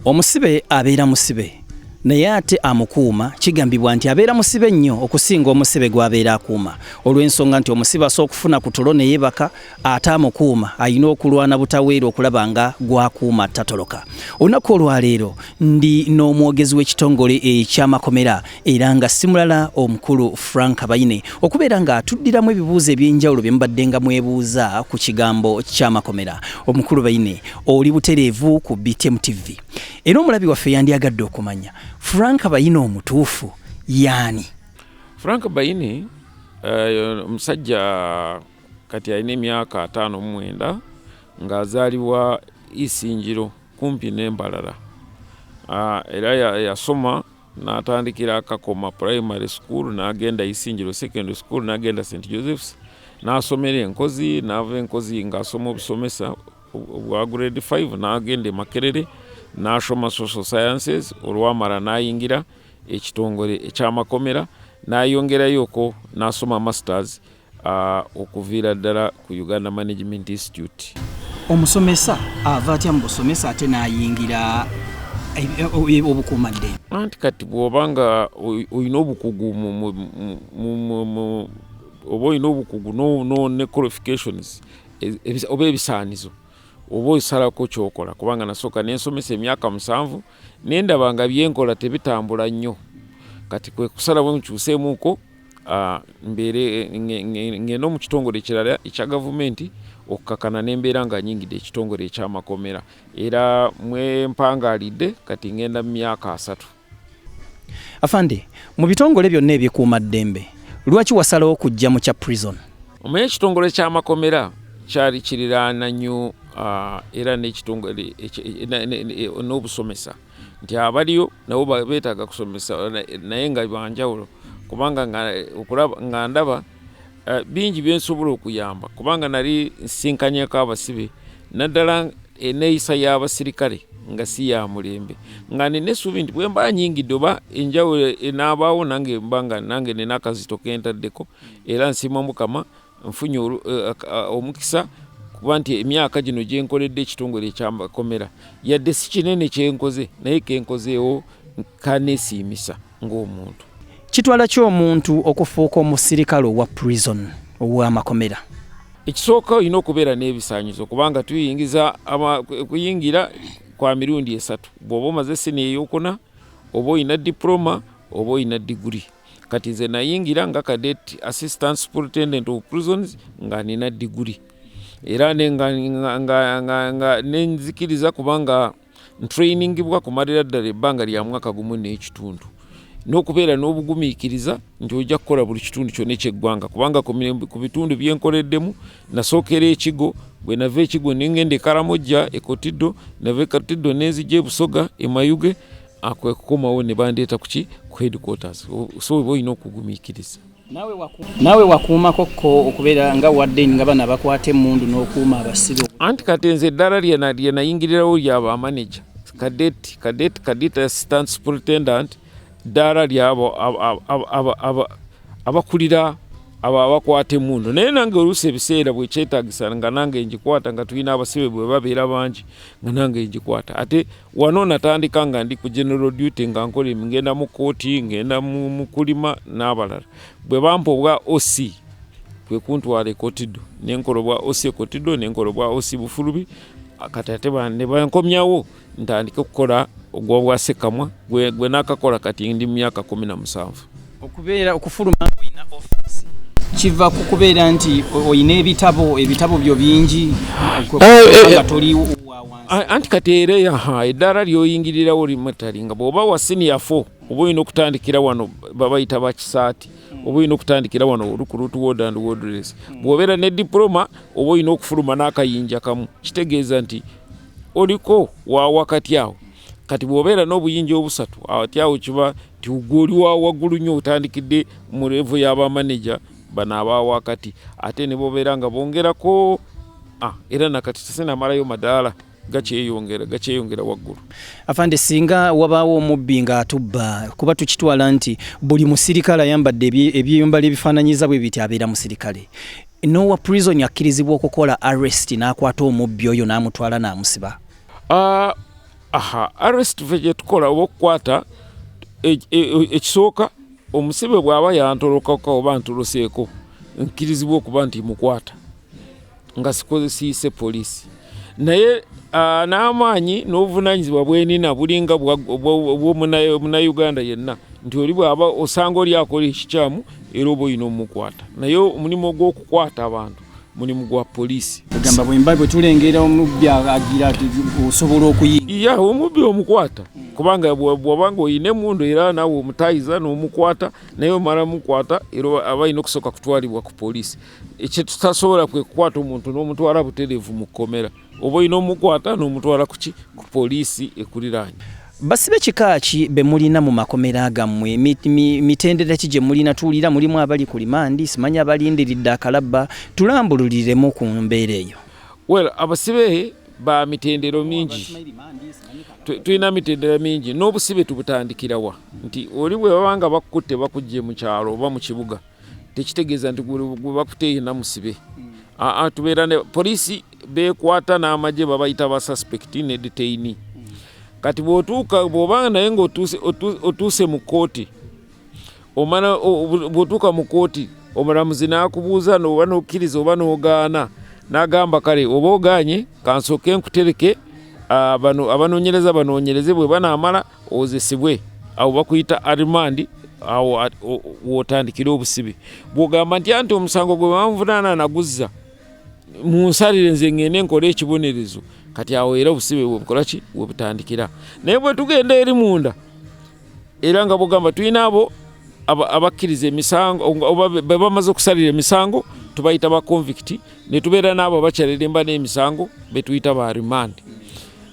Omusibe abeera musibe naye ate amukuuma kigambibwa nti abeera musibe nnyo okusinga omusibe gw'abeera akuuma olw'ensonga nti omusibe asobola okufuna ku tulo ne yeebaka ate amukuuma alina okulwana butaweera okulaba nga gw'akuuma tatoloka. Olunaku olwaleero ndi n'omwogezi w'ekitongole eky'amakomera era nga si mulala omukulu Frank Baine okubeera nga atuddiramu ebibuuzo eby'enjawulo bye mubadde nga mwebuuza ku kigambo ky'amakomera. Omukulu Baine, oli butereevu ku BTM TV era omulabi waffe yandyagadde okumanya Frank Baine omutuufu yaani? Frank Baine omusajja kati alina emyaka 59 ng'azaalibwa Isingiro kumpi n'Embalala. Era yasoma n'atandikira Kakoma Primary School, n'agenda Isingiro Secondary School, n'agenda St Joseph's, n'asomera Enkozi, n'ava Enkozi ng'asoma obusomesa obwa grade 5, n'agenda e Makerere n'asoma social sciences, olwamala n'ayingira ekitongole eky'amakomera, n'ayongerayoko n'asoma masters okuviira ddala ku Uganda Management Institute. Omusomesa ava atya mu busomesa ate n'ayingira obukuumaddembe? Anti kati bw'oba nga olina obukugu oba olina obukugu ne qualifications oba ebisaanizo, oba osalako kyokola, kubanga nasooka nensomesa emyaka 7 nendaba nga byenkola tebitambula nnyo, kati kwe kusalawo nkyuseemuko mbeere ngende mu kitongole ekirala ekya gavumenti okukakana n'embeera nga nyingidde ekitongole ekyamakomera era mwe mpangaalidde kati ngenda mu myaka 30. Afande, mu bitongole byonna ebikuuma ddembe lwaki wasalawo okujja mu kya prison? Omanyi ekitongole ky'amakomera kyali kiriraana nnyo era n'ekitongole n'obusomesa nti abaliyo nabo beetaaga kusomesa naye nga banjawulo, kubanga nga ndaba bingi byensobola okuyamba, kubanga nali nsinkanyeko abasibe naddala enneeyisa y'abasirikale nga si ya mulembe, nga nina essuubi nti bwe mba nyingidde oba enjawulo enaabaawo nange mba nga nange nina akazito kentaddeko, era nsiima Mukama nfunye omukisa kuba nti emyaka gino gye nkoledde ekitongole ekyamakomera yadde si kinene kyenkoze naye kenkozeewo kaneesiimisa ng'omuntu. Kitwala ki omuntu okufuuka omusirikale owa prison ow'amakomera? Ekisooka olina okubeera n'ebisaanyizo, kubanga tuyingiza kuyingira kwa mirundi 3. Bw'oba omaze siniya ey'okuna, oba olina diploma oba olina diguri. Kati nze nayingira nga cadet assistant superintendent of prisons nga nina diguri, era nga nenzikiriza kubanga ntrainingibwa kumalira ddala ebbanga lya mwaka 1.5 n'okubeera n'obugumiikiriza nti ojja kukola buli kitundu kyonna ekyeggwanga, kubanga ku bitundu byenkoleddemu nasookera Ekigo, bwe nava Ekigo nengenda e Karamojja e Kotido, nava e Kotido nenzija e Busoga e Mayuge, kwe kukomawo ne bandeeta kuki ku headquarters. So oba olina okugumiikiriza. Naawe wakuumako ko okubeera nga wadde nga bano abakwata emmundu n'okuuma abasibe? Anti kati nze eddala lye nayingirirawo lya ba manager cadet assistant superintendent, ddaala lyabo abakulira abo abakwata emmundu, naye nange oluusi ebiseera bwekyetaagisa nga nange ngikwata, nga tulina abasibe bwe babeera bangi nga nange ngikwata. Ate wano natandika nga ndi ku general duty, nga nkola ngenda mu kooti, ngenda mu kulima n'abalala. Bwe bampa obwa OC kwe kuntwala e Kotido, nenkola obwa OC e Kotido, nenkola obwa OC Bufulubi, kati ate ne bankomyawo ntandike okukola ogw'obwa Ssekamwa gwe nakakola kati ndi mu myaka 17. Okubeera okufuluma ng'olina ofiisi kiva ku kubeera nti olina ebitabo byo bingi nga toli wansi. Anti kati era eddaala ly'oyingirirawo limutali nga bw'oba wa senior 4 oba olina okutandikira wano babayita bakisaati, oba olina okutandikira wano recruit ward and wardress. Bw'obeera ne diploma oba olina okufuluma n'akayinja kamu, kitegeeza nti oliko wa wakati awo. Kati bw'obeera n'obuyinja obusatu ate awo kiba nti gwe oli wa waggulu nnyo, otandikidde mu level y'abamaneja bano aba wakati, ate ne bobeera nga bongerako era nakati tesinamalayo madaala gakyeyongera waggulu. Afande, singa wabaawo omubbi ng'atubba, kuba tukitwala nti buli musirikale ayambadde ebyeyambalo ebifaananyiza bwe biti abeera musirikale, n'owa prison akkirizibwa okukola arrest n'akwata omubbi oyo n'amutwala n'amusiba? Aha, arrest fe gyetukola oba okukwata ekisooka, omusibe bw'aba yantolokako oba ntoloseeko, nkirizibwa okuba nti mukwata nga sikozesiise poliisi. Naye n'amaanyi n'obuvunanyizibwa bwenina bulinga bw'omunauganda yenna, nti oli bw'aba osanga oli akola ekikyamu era oba olina omukwata. Naye omulimu ogw'okukwata abantu mulimu gwa poliisi. Ogamba bwemba bwe tulengera omubbi agira osobola okuyingira? Ya, omubbi omukwata, kubanga bw'obanga olina emundu era naawe omutayiza n'omukwata, naye omala mukwata era aba alina okusooka kutwalibwa ku poliisi. Ekyetutasobola kwe kukwata omuntu n'omutwala butereevu mu kkomera, oba olina omukwata n'omutwala kuki ku poliisi ekuliraanye. Basibe kika ki be mulina mu makomera gammwe? Mitendera ki gye mulina? Tuwulira mulimu abali ku limandi, simanyi abalindiridde akalabba, tulambululiremu ku mbeera eyo. Well, abasibe ba mitendero mingi, tulina mitendera mingi n'obusibe tubutandikirawa nti oli bwe baba nga bakukutte bakuggye mu kyalo oba mu kibuga, tekitegeeza nti gwe bakutte yenna musibe. Aa, tubeera ne poliisi beekwata n'amagye babayita ba suspect ne detainee. Kati bw'otuuka bw'obanga naye ng'otuuse mu kkooti, omala bw'otuuka mu kkooti omulamuzi n'akubuuza oba n'okkiriza oba n'ogaana, n'agamba kale oba ogaanye kansooke nkutereke, bano abanoonyereza banoonyereze, bwe banaamala owozesebwe. Awo bakuyita arimandi, awo w'otandikira obusibe. Bw'ogamba nti anti omusango gwe banvunaana naguzza, munsalire nze ngende nkole ekibonerezo, kati awo era obusibe bwebukola ki webutandikira. Naye bwe tugenda eri munda era nga bwogamba tulina abo abakkiriza emisango oba be bamaze okusalira emisango tubayita ba convict, ne tubeera n'abo abakyaliremba n'emisango be tuyita ba remand.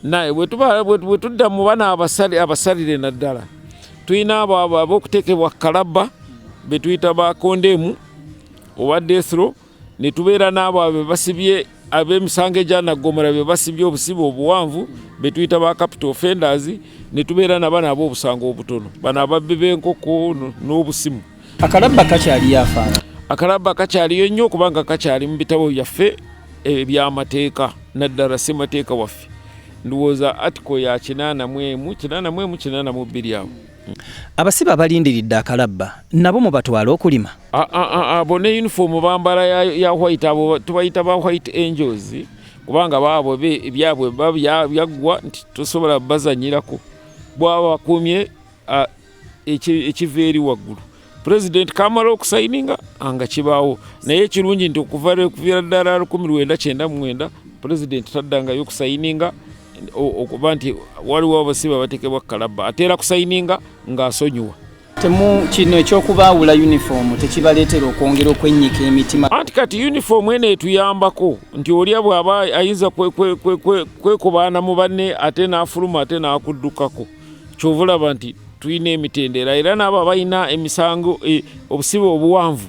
Naye bwe tudda mu bano abasalire naddala tulina abo ab'okuteekebwa kalabba be tuyita ba condemn oba death row, ne tubeera n'abo abe basibye ab'emisango egyanaggomola be basibye obusibe obuwanvu be tuyita ba capital offenders, ne tubeera na bano ab'obusango obutono, bano ababbi b'enkoko n'obusimu. Akalabba kakyaliyo afaana? Akalabba kakyaliyo nnyo kubanga kakyali mu bitabo byaffe ebyamateeka, naddala ssemateeka waffe, ndowooza article ya 81, 81, 82 awo. Abasibe abalindiridde akalabba nabo mubatwala okulima? Abo ne uniform bambala ya white, abo tubayita ba white angels, kubanga baabo ebyabwe byaggwa nti tosobola bazanyirako, bwaba bakuumye ekiva eri waggulu. Pulezidenti kamala okusayininga nga kibaawo. Naye ekirungi nti okuviira ddala 1999 pulezidenti taddangayo okusayininga okuba nti waliwo abasibe abateekebwa kalabba, ateera kusayininga ng'asonyiwa. Temu kino ekyokubaawula uniform tekibaleetera okwongera okwennyika emitima? Anti kati uniform eno etuyambako nti oli bw'aba ayinza kwekubaana mu banne ate n'afuluma ate n'akuddukako. Kyova olaba nti tulina emitendera, era n'abo abalina emisango obusibe obuwanvu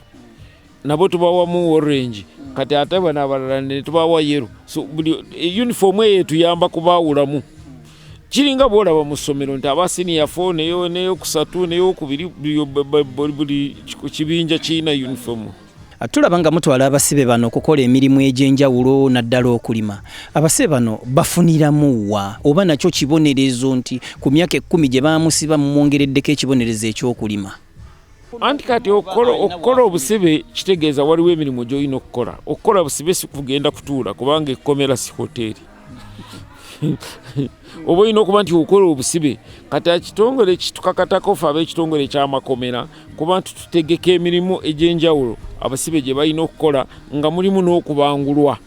nabo tubawamu orange, kati ate bano abalala ne tubawa yellow. So buli uniform eyo etuyamba kubaawulamu. Kiringa bw'olaba mu ssomero nti aba senior 4 neyokusatu neyokubiri, buli kibinja kirina uniform. Tulaba nga mutwala abasibe bano okukola emirimu egy'enjawulo naddala okulima. Abasibe bano bafuniramu wa, oba nakyo kibonerezo nti ku myaka 10 gye bamusiba mumwongereddeko ekibonerezo ekyokulima? Anti kati okukola obusibe kitegeeza waliwo emirimu gy'olina okukola. Okukola busibe si kugenda kutuula, kubanga ekkomera si hoteeri. Oba olina okuba nti okola obusibe. Kati ekitongole kitukakatako ffe ab'ekitongole eky'amakomera kuba nti tutegeka emirimu egy'enjawulo abasibe gye balina okukola, nga mulimu n'okubangulwa.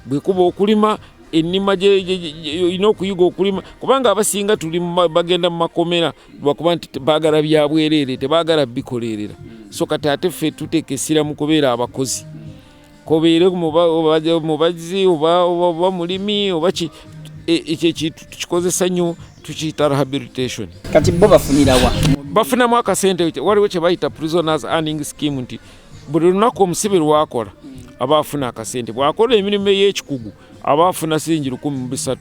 Bwe kuba okulima ennima olina okuyiga okulima, kubanga abasinga tuli bagenda mu makomera lwakuba nti baagala bya bwereere, tebaagala bikolerera. So kati ate ffe tuteeka essira mu kubeera abakozi, kobeere mubazzi oba mulimi oba ki, ekyo ekintu tukikozesa nnyo, tukiyita rehabilitation. Kati bo bafunirawa? Bafunamu akasente. Waliwo kye bayita prisoners earning scheme, nti buli lunaku omusibe lwakola aba afuna akasente. Bw'akola emirimu ey'ekikugu aba afuna siringi 1,300,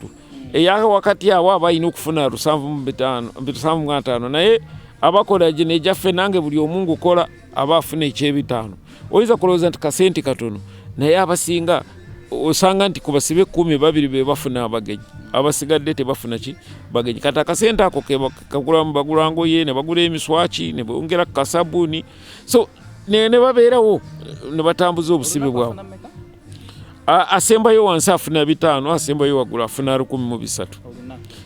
eya wakati awo aba alina okufuna 750, naye abakola gino egyaffe nange buli omu ngukola aba afuna ekyebitaano. Oyinza kulowooza nti kasente katono, naye abasinga Osanga nti ku basibe 12 be bafuna abagenyi, abasigadde tebafuna ki bagenyi. Kati akasente ako kagulamu, bagula ngoye, ne bagula emiswaki, ne bongera ku kasabuuni, so ne babeerawo ne batambuza obusibe bwabwe. Asembayo wansi afuna 500, asembayo waggulu afuna 1300.